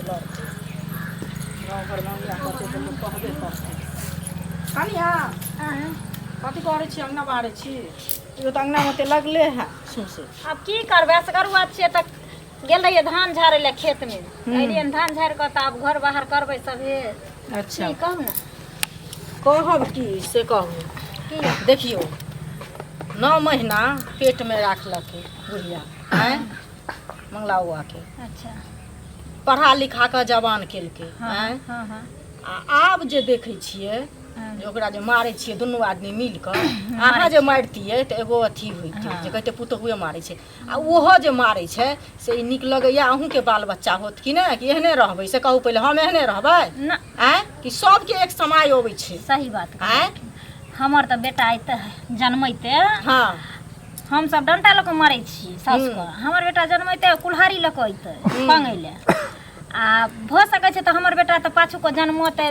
लड़तै। गाँव घरमे इएह करतै तऽ लोक कहबे करतै। कनिया, कथी करै छी? अङ्गना बाहरै छी? इहो तऽ अङ्गनामे तऽ लगले है सौंसे। आब की करबै, असगरुआ छियै तऽ गेल रहियै धान झाड़ै लए खेतमे, अयलियै धान झाड़ि कऽ तऽ आब घर बाहर करबै सभे। अच्छा। की कहू ने? कहब की से कहू। की? देखियौ, 9 महीना पेटमे राखलकै बुढ़िया, आँय, मंगला बौआके। पढ़ा लिखा कऽ जवान केलकै। आँय? हँ हँ। आ आब जे देखै छियै जे ओकरा जे मारै छियै दुनू आदमी मिल कऽ, अहाँ जे मारितियै तऽ एगो अथी होइतै जे कहितै पुतोहुए मारै छै, आ ओहो जे मारै छै से ई नीक लगैया? अहूँके बाल बच्चा होत कि नहि, कि एहने रहबै? से कहू पहिले, हम एहने रहबै? ना। आँय, कि सबके एक समय अबै छै। सही बात। आँय? हमर तऽ बेटा अयतै जनमैते, हमसब डंटा लऽ कऽ मारै छी सासुके। हमर बेटा जनमैते कुल्हाड़ी लऽ कऽ अयतै पंगै लए। आ भऽ सकै छै तऽ हमर बेटा तऽ पाछू कऽ जनमतै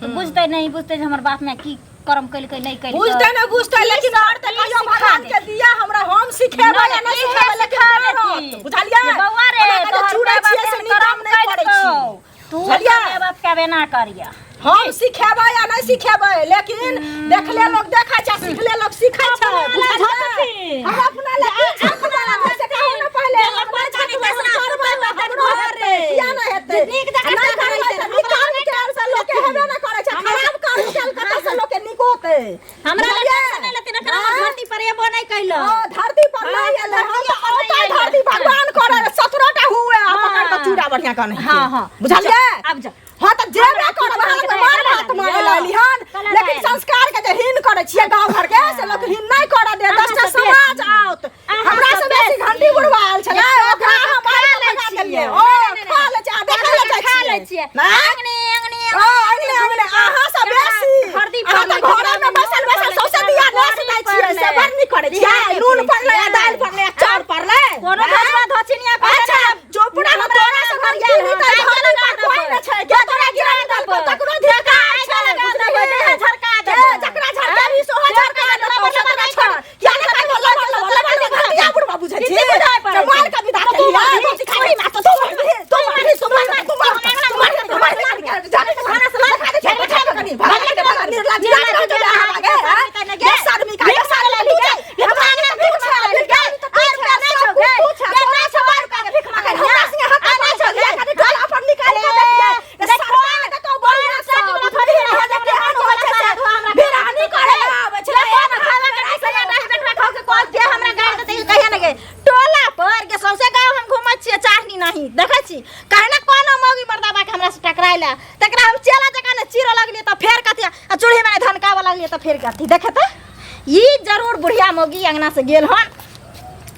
तऽ बुझतै नहि बुझतै जे हमर बाप माय की कर्म केलकै, नहि केलकै। बुझतै नहि बुझतै, लेकिन मारतै। ई कहियो सिखा भगवान के देथिन। दिया हमरा, हम सिखेबै या नहि इहे सिखेबै, लेकिन सिखा मारत। देथिन। बुझलियै? जे बौआ रे, ओना कऽ जे तोहर चूड़ै माय बाप छियै से एहन नीक काम कर्म नहि करै छी। केलकौ। तू बुझलियै? माय बाप के आब एना करिया। हम सिखेबै या नहि सिखेबै, लेकिन देखले लोक देखै छै, सिखले लोक सीखै छै। बुझलियै? हम अपना लए की झपबै से कहू ने पहिले। हम नहि झपबै, हम करबै तऽ हमरो हेतै। किया नहि हेतै? नीक जकाँ नहि करबै तऽ नीक कर्म कयल से लोकके हेबे नहि करै छै। खराब कर्म कयल कतऽ से लोकके नीक होतै? हमरा लए बुझलियै? टेंशन नहि लेथिन, एखन हमर धरती पर एबो नहि कैलक। हँ, धरती पर नहि एलै। हम तऽ औतै धरती भगवान करे 17 टा हुए आ पकड़ कऽ चूड़ा बढ़िया कऽ नहि। हँ, हँ। बुझलियै? आब जा। हँ, तऽ जेबे करब। अहाँ तऽ मार भात मांगे लगली हन, कला लेकिन दालि। संस्कार के जे हीन करै छियै गाँव घर के, से लोक हीन नहि करऽ दे। 10टा अहाँ सब समाज आओत। अहाँ हमरा सब से बेसी बेसी। घंटी बुढ़वा आयल छलै, ओकरा अहाँ मारि खा कऽ लै भगा छियै। देलियै। ओ खा लै छियै आ देखै लए जाइ खा लै छियै। छियै। नहि? अंगने अंगने। ओ अंगने अंगने अहाँ सब बेसी। हरदी अहाँ तऽ पड़लै, घरे में बैसल बैसल सौंसे दिया नेस दै छियै, से बड़ नीक करै छियै। नून पड़लै आ दालि पड़लै आ चाउर पड़लै। कोनो आँय? धोचवा धोचिनिया कहै। अच्छा, चोपड़ा में तोरा से घरिया नहीं तऽ धरती पर कोई नहि छै। के तोरा गिरा देलकौ, तकरो धिक्कार छै, बुझलिही? झरका के देबै। जकरा झरकेबही सेहो झरका देतौ, से तोरा छोड़। किया नहि कहलौ लबर लबर लबर लबर? घटिया बुढ़बा बुझै छी। किछु बुझाइ पड़ै जे मार छै। के विदा केलियै, धोती खाली मार, तू मारबिही, तू मारबिही, तू मार, तू मार, तू मार, तू मार, मार, जाने के खाना से मार खा दे छै, बैठा के कनी, भाग के भाग, निर्लज्ज जाने रहो जो अहाँ आगे, हाँ? दस आदमी का, दस आदमी तू छै, हमरा आगे तू छै, भिखारी तऽ तू छै, सब कुछ तू छै, तोरा से मार के भीख मांगे, हमरा संगे हाथ नहि छौ, कनी टोला पर निकालि के देखियै, सरकार के तो बढ़िया से बुझलियै, जे केहन होइ छै से बिरानी करे आबै छै। टोला पर के सौंसे गाँव हम घूमै छियै, चाहनी नहीं देखै छी काहे ना कोनो मौगी मर्दाबा के हमरा से टकराइला, तकरा हम चेला जकाँ ने चीरऽ लगलियै तऽ फेर कथी, आ चूल्ही में धनकाबऽ लगलियै तऽ फेर कथी। देखे तऽ ई जरूर बुढ़िया मौगी अंगना से गेल हन।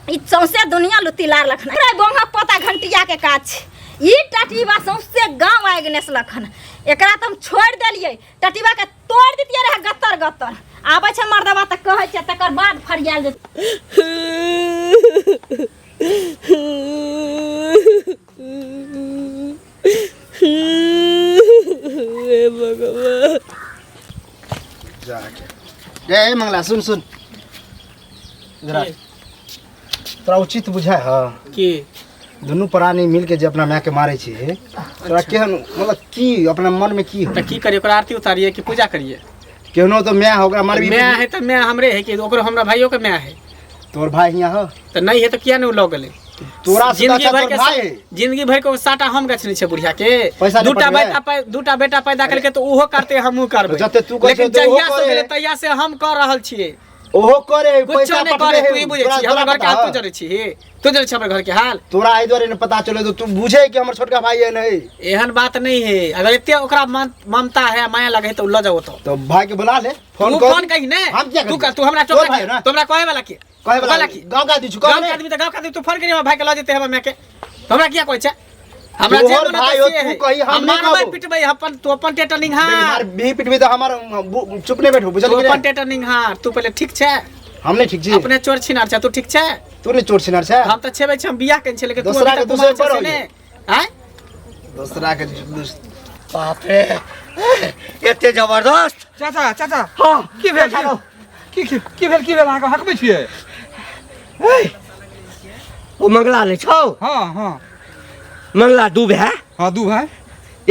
ई सौंसे दुनिया लुत्ती लार लखन रे बोंगा पोता घंटिया के काज छै। ई टटीबा सौंसे गाँव आगि नेसलक हन। एकरा तऽ हम छोड़ि देलियै, टटीबा के तोड़ि दितियै रहे गत्तर गत्तर। आबै छै मर्दबा तऽ कहै छै, तकर बाद फरियाल जेतै। हे भगवान। जाके ए मंगला, सुन सुन, इधर आ। तोरा उचित बुझाय ह की? दुनू प्राणी मिल के जे अपना माय के मारे छी, तोरा केहन, मतलब की अपना मन में की हो? तऽ की करिए, ओकरा आरती उतारिए कि पूजा करिए? केहनो तो माय हो, ओकरा मारबी? माय है तऽ माय हमरे है कि ओकरो? हमरा भाइयों के माय है। तोर भाई हियां हो? तऽ नहीं है तऽ किया नहीं लऽ गेलै? तोरा से तऽ जिंदगी अच्छा भर तोर के भाई है। जिंदगी भर के ओ साटा हम गछने छै बुढ़िया के। पैसा नहि दूटा पठबै? बेटा दूटा बेटा पैदा केलकै तऽ ओहो करते, हमहूँ करबै। जते तू करै लेकिन छै, ओहो जहिया से करे। गेलै तहिया से हम कऽ रहल छियै। ओहो करे है, कुछो पैसा नहि पठबै करे। है। तू ई बुझै तोरा छी हमर तोरा घर के हाल? पता तू जनै छी, तू जनै छी हमर घर के हाल? तोरा एहि दुआरे नहि पता चले तऽ तू बुझे कि हमर छोटका भाई है नहीं। एहन बात नहीं है। अगर एते ओकरा ममता है, माया लगे है, तो लऽ जाओ तो। तो भाई के बुला ले, फोन तू कर। फोन कही ने। हम किया तू करियै? तू हमरा तोर टोकरा भाई ना? तू हमरा कहे वाला के? कहे वाला वाला की? गाँव का आदमी छु, गाँव कह के ने। आदमी तऽ गाँव के आदमी, तू फोन करी, हमरा भाई के लऽ जेतै हमरा माय के। तो हमरा किया कहै छै? हमरा जे तोहर मन भाई हेतै हो, से तू है। कही, हम हम नहि मारबै कहबौ। पिटबै, अपन तू अपन टेटर देख, निहार। मार भी पिटबी तऽ हमर चुप नहि बैठू, बुझल तू कि अपन नहि? टेटर निहार तू पहिले, ठीक छै? हम नहि ठीक छी? अपने चोर छिनार छै, तू ठीक छै? तू नहि चोर छिनार छै? हम तऽ छेबै छी, हम बियाह केने छी, लेकिन तू दोसरा अभी के तक कुमार दूसरे पर छै से हो। ने आँय? दोसरा के बाप रे, एते जबरदस्त! चाचा, चाचा। हाँ। की भेल? की की की भेल? की भेल अहाँके? हकबै छियै? ओ मंगला नहि छौ? हँ हँ। मंगला दू भाय। हाँ दू भाई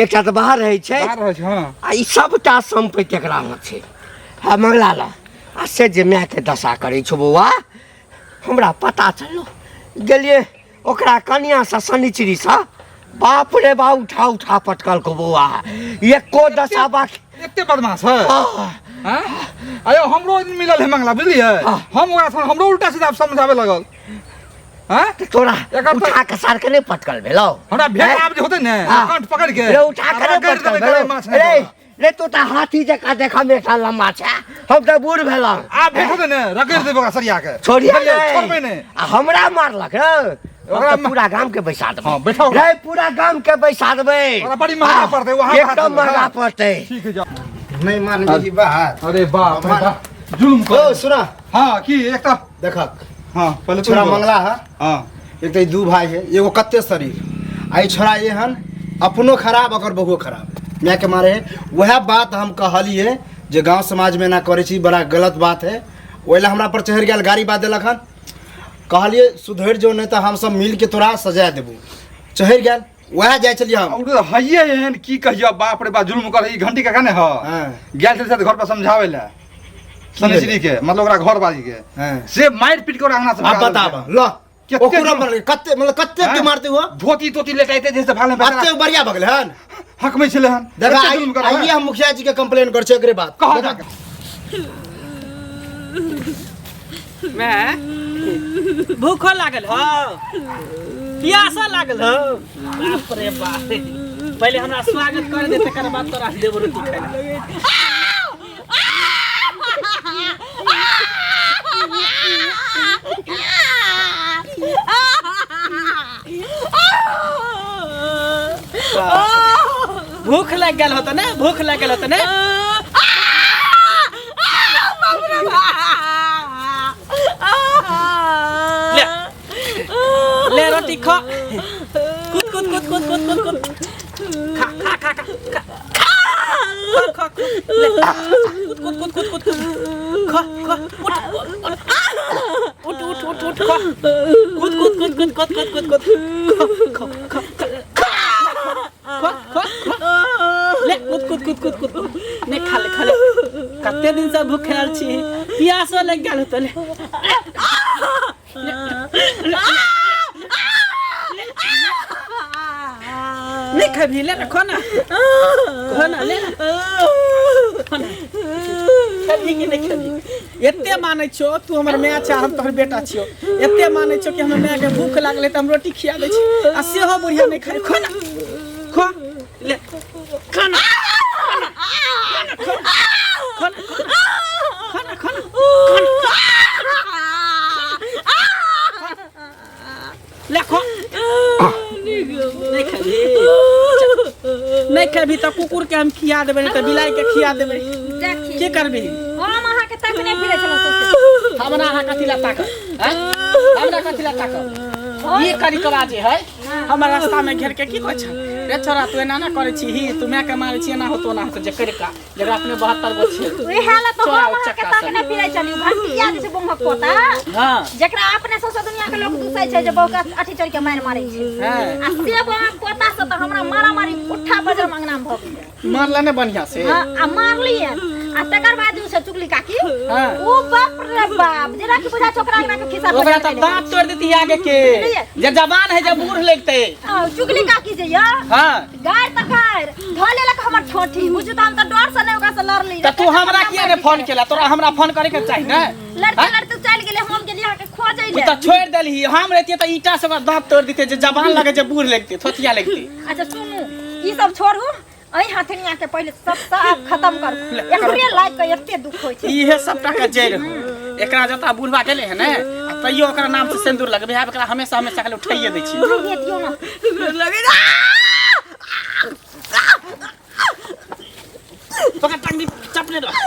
एकटा तऽ बाहर रहै छै बाहर रहै छै हाँ आ ई सबटा सम्पत्ति एकरा लग छै आ मंगला ला आ से जे मायके दशा करै छौ बौआ हमरा पता चललो गेलियै ओकरा कनियासँ शनिचरीसँ बाप रे बा उठा उठा पटकल को बौआ एको दशा बाकी एते बदमाश है आह, हाँ? अरे हमरो एक दिन मिलल है मंगला बुझलियै हम ओकरा संग हमरो उल्टा सीधा समझावे लगल हाँ तऽ तोरा एकर तऽ- उठा के सार के नहि पटकल भेलौ हमरा भेट आब जे होतै ने हाँ। कंठ पकड़ के रे उठा के हमरा नहि गड़ि पटकल देबै गरइ भेलौ माछ नहि रे तोरा। रे तू तऽ हाथी जकाँ देखऽ मे एकटा लम्बा छै हम तऽ बूढ़ भेलहुँ आब भेट होतै ने रगड़ि देबै ओकरा सरिया के छोड़िए बुझलियै? नहि। छोड़बै नहि आ हमरा मारलक रे ओकरा ओकरा पूरा गाम के बैसा देबै हाँ, बैठाउ ओकरा। रे पूरा गाम के बैसा देबै ओकरा बड़ी महंगा पड़तै, वहाँ एकदम भात महंगा हाँ। पड़तै ठीक है जाओ नहीं मानबी बात अरे बाप रे बाप जुल्म ओ कर सुना हाँ की एक तऽ देखक हाँ पहले तू छोरा बोल। मंगला है हाँ एक तऽ ई दू भाई है एगो कते शरीर आ ई छोरा एहन अपनो खराब ओकर बहुओ खराब मायके मारे है वएह बात हम कहलिए जे गांव समाज में एना करै छी बड़ा गलत बात है ओहि लए हमरा पर चढ़ि गेल गाड़ी बात देलक हन कहलिए सुधरि जो नहीं तऽ हमसब मिल के तोरा सजा देबू चढ़ि गेल वएह जाइ छलियै हम और तो हइये एहन की कहियो बाप रे बाप जुल्म कर ई घंटी का ने ह हाँ। गेल छल घर पर समझावे ला सनेश्री के मतलब ओकरा घर बाजी के हाँ। से मारि पीट के ओकरा अंगना से आब भगा बताब देलकै। ल कते ओकरो जुल्म- मारलकै कते मतलब कते के हाँ? मारते हुआ धोती तोती लेटाइते जैसे भाले में कते बढ़िया भगल हन हकमै छलै हन देखा एते जुल्म करऽ, आइए हम मुखिया जी के कंप्लेन कर छियै एकरे बात कहाँ देखा। जाके? मैं भूखो लागल हो प्यासो लागल हो बाप रे बाप पहिले हमरा स्वागत कर दे तकर बाद तोरा देब रोटी खाइ ला। भूख लग गेल होत ने भूख लग गेल होत ने ले ले रोटी खा कूद कूद कूद कूद कूद कूद कूद खा खा खा खा खा खा खा खा ले कूद कूद कूद कूद कूद कूद खा खा उठ उठ उठ उठ उठ खा कूद कूद कूद कूद कूद कूद कूद कूद खा खा खा खा खा खा ले कूद कूद कूद कूद कूद नहीं खा ले खा ले कते दिन से भूखायल छी प्यासो लग गेल होतै ले नहीं खेबही ले ना खो ना खो ना ले ना खो ना खेबही कि नहीं खेबही एते मानै छियो तू हमर माय छै हम तोहर बेटा छियो एते मानै छियो कि हमर माय के भूख लागलै तऽ हम रोटी खिया दै छी आ सेहो बुढ़िया नहि खाइ खो ना खो ले खो ना खो ना खो ना खो ना खो ना ले खो नहीं खेबही नहीं खेबही तऽ कुकुर के हम खिया देबै नहीं तऽ बिलाइ के खिया देबै देखी की करबही हम अहाँके तकने फिरै छलहुँ सौंसे। हमरा अहाँ कथी ला ताकब आँय? हमरा कथी ला ताकब ई करिकवा जे है हमर रास्ता में घेर के की कहै छै रे छोरा तू एना ना करै छी ही तू माय के मारै छी एना होतो ओना होतो जे करिका जकरा अपने 72 गो छै उएह ला तऽ चोरा हम अहाँके उचक्का तकने सब। फिरै छलियै घंटिया जे छै बौहक पोता हाँ जकरा अपने सौंसे दुनिया के लोग दूसै छै जे बौह के अथी चढ़ के मारि मारै छै हाँ आ से बौहक पोता से तऽ हमरा मारामारी उठा बजर अंगना में भऽ गेलै मारला ने बढ़िया से हाँ, आ मारलियै आ तकर बाद जे छै चुगली काकी हाँ। ओ बाप रे बाप जेना कि बुझा छोकरा अंगना के खिस्सा ओकरा तऽ दांत तोड़ देती आगे के जे जवान है जे बूढ़ लगते चुगली काकी जे या हाँ गारि तऽ गारि धऽ लेलक हमर ठोठी बुझू तऽ हम तऽ डर से नहि ओकरा से लड़ली तऽ तू हमरा किया ने फोन केला तोरा हमरा फोन करे के चाही ने लड़ते लड़ते चलि गेलै हम गेलियै अहाँके खोजै तू लए तऽ छोड़ि देलही हम रहितियै तऽ ईटा से ओकरा दांत तोड़ देतियै जे जवान लगे जे बूढ़ लगते थोथिया लगते अच्छा सुनू ई सब छोड़ू एहि हथनिया के पहिले सब साफ खत्म करू एकरे लाइक के एते दुख होइ छै इहे सबटा के जड़ि हो एकरा जता बुढ़वा गेलै है ने आ तैयो ओकरा नाम से सिंदूर लगबे है एकरा हमेशा हमेशा खाली उठाइए दै छी उठाइए दियौ ना पकड़ टांगनी चपने रह